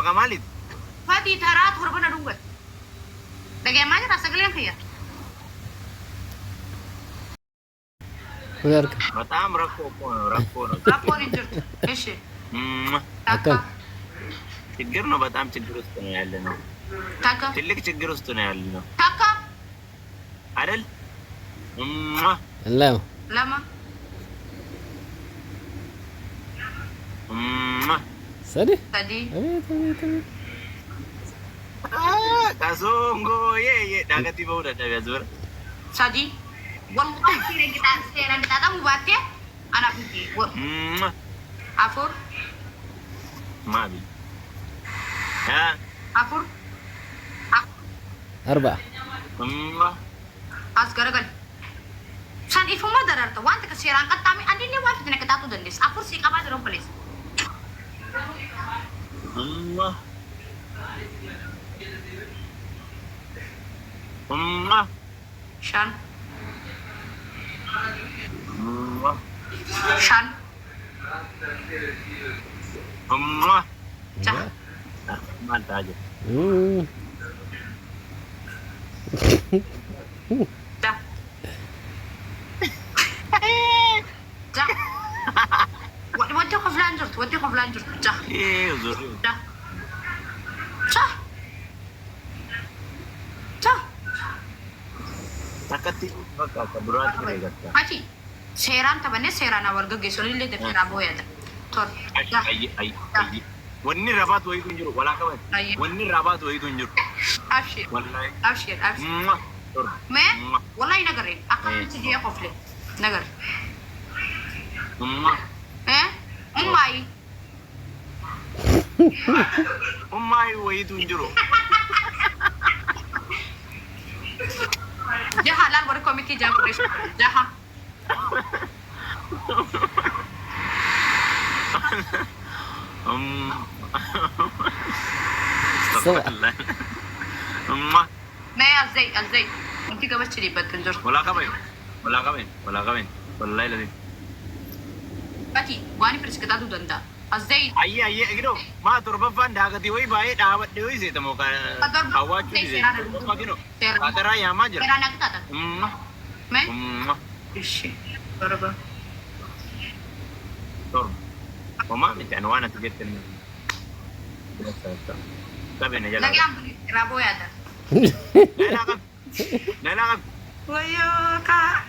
Torba ka maaliiti? Fatii taraa torba na dhungatte. Dhagayamaa jira sagaleen kiyya. Kun harka. በጣም rakkoo እኮ ነው፣ rakkoo ነው። Rakkoon hin jirtu. Ishi. እም፣ Takka. Akkam. ችግር ነው። በጣም ችግር ውስጥ ነው ያለ ነው። Takka. ትልቅ ችግር ውስጥ ነው ያለ ነው Takka. አይደል? እም፣ Lama. Lama. እም። Sadi. Sadii. Abeet abeet abeet. Kasongo yee daagatii bahuu dadhabe as bira. Sadii. Wallahi seeraan qixaaxamuu baattee anaaf miti. እም፣ Afur. ማቢ አ Afur. Arba'a. እም፣ As garagali. San ifuma dararta waan takka seeraan qaxxaame adillee waan fitina qixaaxuu dandeessa. Afur sii qabaa jira obboleessa. እም፣ እም፣ Shan. እም፣ Shan. እም። Jaha. Maal ta'aa jira? Mm. Jaha. Jaha. Wanti qoflaan jirtu, wanti qoflaan jirtu. Jaha. Ee, zurri. Jaha. Jaha. Jaha. Takkatti bakka akka duraatti ture garta. Achi seeraan taphannee seeraan wal gaggeessuun illee dafee booyata. Torba. Jaha. Ayyi, ayyi, ayyi. Wanni rabaatu wayitu hin jiru. Walaa qaban. Ayyi. Wanni rabaatu wayitu hin jiru. Abshir. Wallaahi. Abshir. Abshir. Mwah. Torba. Mee Mwah. wallahi nagarreen akkamitti ji'a qofle nagarre. Mwah. Eh? Ummaayi. Ummaayi wayitu hin jiru. Jaha laal warri komitii jaha barreessu. Jaha. Astagfirullah. Mwah. Mee azzay azzay. Wanti gabachi dhiibbattu hin jirtu. Walaa qaban. Walaa qaban. Walaa qaban. Wallaahi lazim. Ati waan firsi qixaatuu danda'a. Azzay. Ayyi ayyi egidoo maa torbaffaan daagatii wayii baay'ee dhaabadhee wayii seetamoo hawwaachuu dhiise. Torbaffaa Kaataraa yaamaa jira. Seeraan akka taatan. Mwah. Mee? Mwah. Ishi. Torba. Torba. Homaa miti ani waan ati jette ni. Qabeenya jalaa. Nagaan raaboo yaada. Nalaa qabi. Nalaa qabi. Wayyoo kaa.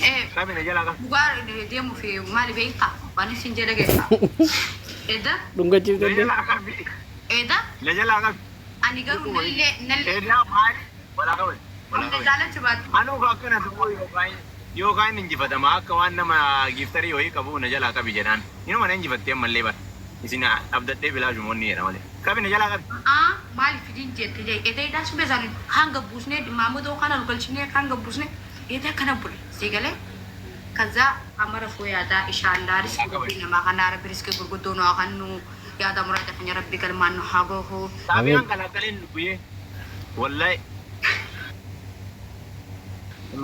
Eh, Qabeenya jalaa qabi. dhugaa deemuu fi maali beektaa? Waan isin jedhe geessaa. Eda, Dhungachiif Na danda'e. jalaa qabi. eda, Na jalaa qabi. ani garuu nallee nallee Edaa maali? Walaa qaban. Walaa humna qaban. jaalachuu baatu. Anuu akkana tokko yookaan injifatama akka waan nama giiftarii wayii qabu na jalaa qabi jedhaan. Inuma na injifattee ammallee bara. Isin abdadhee bilaashumoonni jedha malee. Qabi na jalaa qabi. Aa maaliif fidin jette jee eda edaa sun beesaan hanga buusnee maamadoo kana nu galchinee hanga buusnee eda kana bule si galee kaza amara foo yaadaa ishaallaa riskii rabbii namaa kanaa rabbi riskii gurguddoo nu haa kennu yaada muraada keenya rabbi galmaan nu haa gahu. Saabiyaan kalaqaleen guyyee. Wallahi.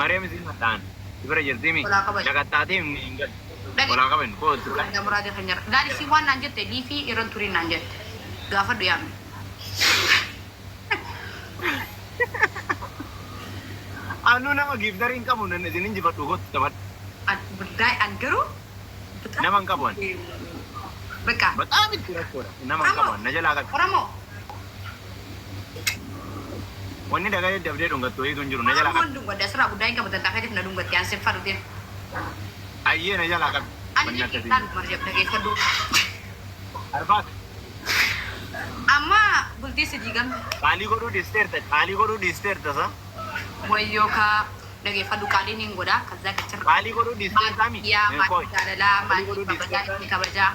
Mareem isin mataan. Ibra jirtimi. Walaa qaban. Laqaxxaatee hin galu. Dhage- Walaa qaban. Kootu. Yaada muraada keenya laali si waan naan jette liifii irra hin turin naan jette gaafadhu yaamne. Anuu nama giiftarii hin qabu nan isin injifadhu kootu taphadhu. Buddaay an garuu Nama hin qabu ani. በቃ በጣም itti rakkoodha. Nama hin qabu ani. Na jalaa qabi. Oromoo Wanni dagaa dabdee dhungattu wayiitu hin jiru. Na jalaa qabi. Oromoon dhungadde asirraa guddaa hin qabatan taafeetiif na dhungatte aan sin fadhu deemu. Ayyee na jalaa qabi. Ani Wanni akkasii. laal marjab dhageeffadhu. Arfaas. Amma bultii si diigamte. Qaalii godhuu dhiisteerta. Qaalii godhuu dhiisteerta sa. Wayyoo kaa dhageeffadhu qaaliin hin godhaa kazzaa qachirra. Qaalii godhuu dhiisteerta mi? Yaa Qoy. maatii jaalalaa Qaalii godhuu maatii kabajaa dhiisteerta inni kabajaa.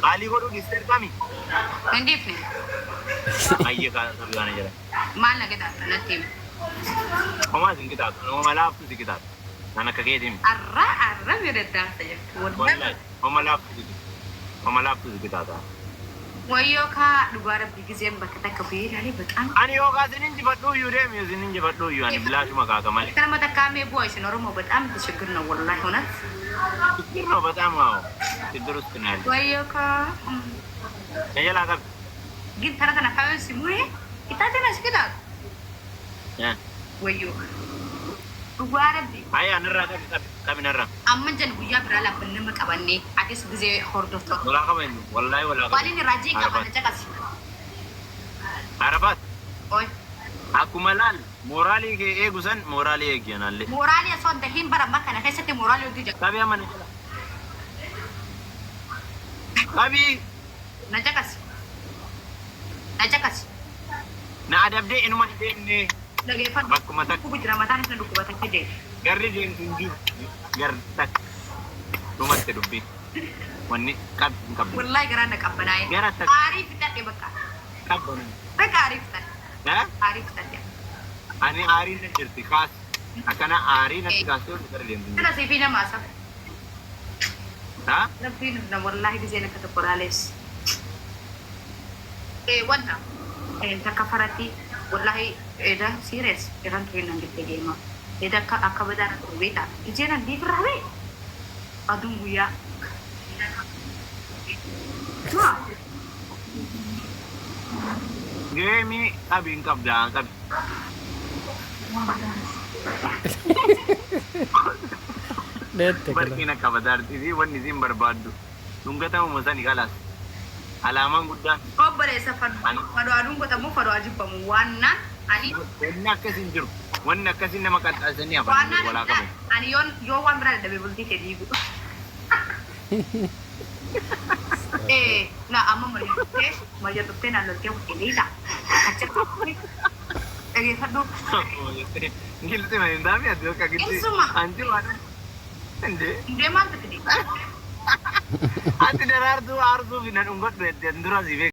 Qaalii godhuu dhiisteerta mi? Hin dhiifne Ayyee kaasa na jala. maal na qixaatta natti himi. Homaa sin qixaatu. Homa laaftu si qixaatu. Kan akka keetii miti. Arra arra miidhagdaasa jirtu. Wallahi. Homa laaftu si qixaatu. Homa laaftu si qixaata. Wayyoo kaa dhugaa rabbi giseen bakka takka bu'ee ilaalee በጣም Ani yookaan isin injifadhu iyyuu deemi isin injifadhu iyyuu ani bilaashuma kaaka malee. Kana takkaa mee bu'aa isin Oromoo በጣም ችግር ነው ወላሂ እውነት ችግር ነው በጣም አዎ። Sidur ውስጥ ነው ያለው። Wayyoo kaa. Na jalaa qabi. Gin tana tana kayoon si muree qixaaxee na si qixaaxu. Wayyoo. Dhugaa Rabbi. Ayi anarraa qabi qabi qabi narraa. Amma jan guyyaa biraa laabban nama qabannee atis gizee hordoftoota. Walaa qaba inni wallaahi walaa qaba. Waan inni raajii qaba na caqasi. Arafaat Oy. akkuma laal mooraalii kee eegu san mooraalii eegi anallee. Mooraalii osoo hin tahin bara amma kana keessatti mooraalii hojii jira. Qabi amma na jala. Qabi Na caqasi. Na caqasi. na adabdee inuma hin deemne Dhageeffadhu. bakkuma takka Dhukkubu jira mataan isa dhukkubata akka jedhe. garri deemtu hin jiru garri takka dhumatti dubbii wanni qabi hin qabdu. Wallahi garaan na qabbanaa'e. Gara takka. Aarii fixadhe bakka. Qabbana. Bakka aarii fixadhe. Eh? Aarii fixadhe. Ani aarii na jirti kaas akkana aarii natti kaastee gara deemtu hin jiru. Kana siifii nama asa. Ha? Rabbiin na wallahi gizeen akka tokko laalees. Wanta takka faratti wallahi eda serious irran turin nan gitte deema. Eda akka akka badaa na ture beektaa. Ijeen an diifirraa bee. Aduun guyyaa. Maa. Geemii qabi hin qabda qabi. Deette kala. Barqiin akka badaartii wanni isiin barbaaddu. Dhungatamuma sani kalaas. Alaamaan guddaan. Obboleessa faduu aduun qotamu faduu ajibbamu waannaan ani Wanni akkasiin jiru. Wanni akkasiin nama qaxxaasanii afaan waannaan walaa qaban. ani yoon yoo waan biraa dadhabe bultii kee diigu. La amma marja dhuftee naan loltee hojjetee achi dhageeffadhu. Gilxi ma hin taane ati akka gilxi. Isuma. Anti waan. Indee. Indee maaltu fide? Ati daraartuu aartuu fi na dhungadhu jettee dura si beeku.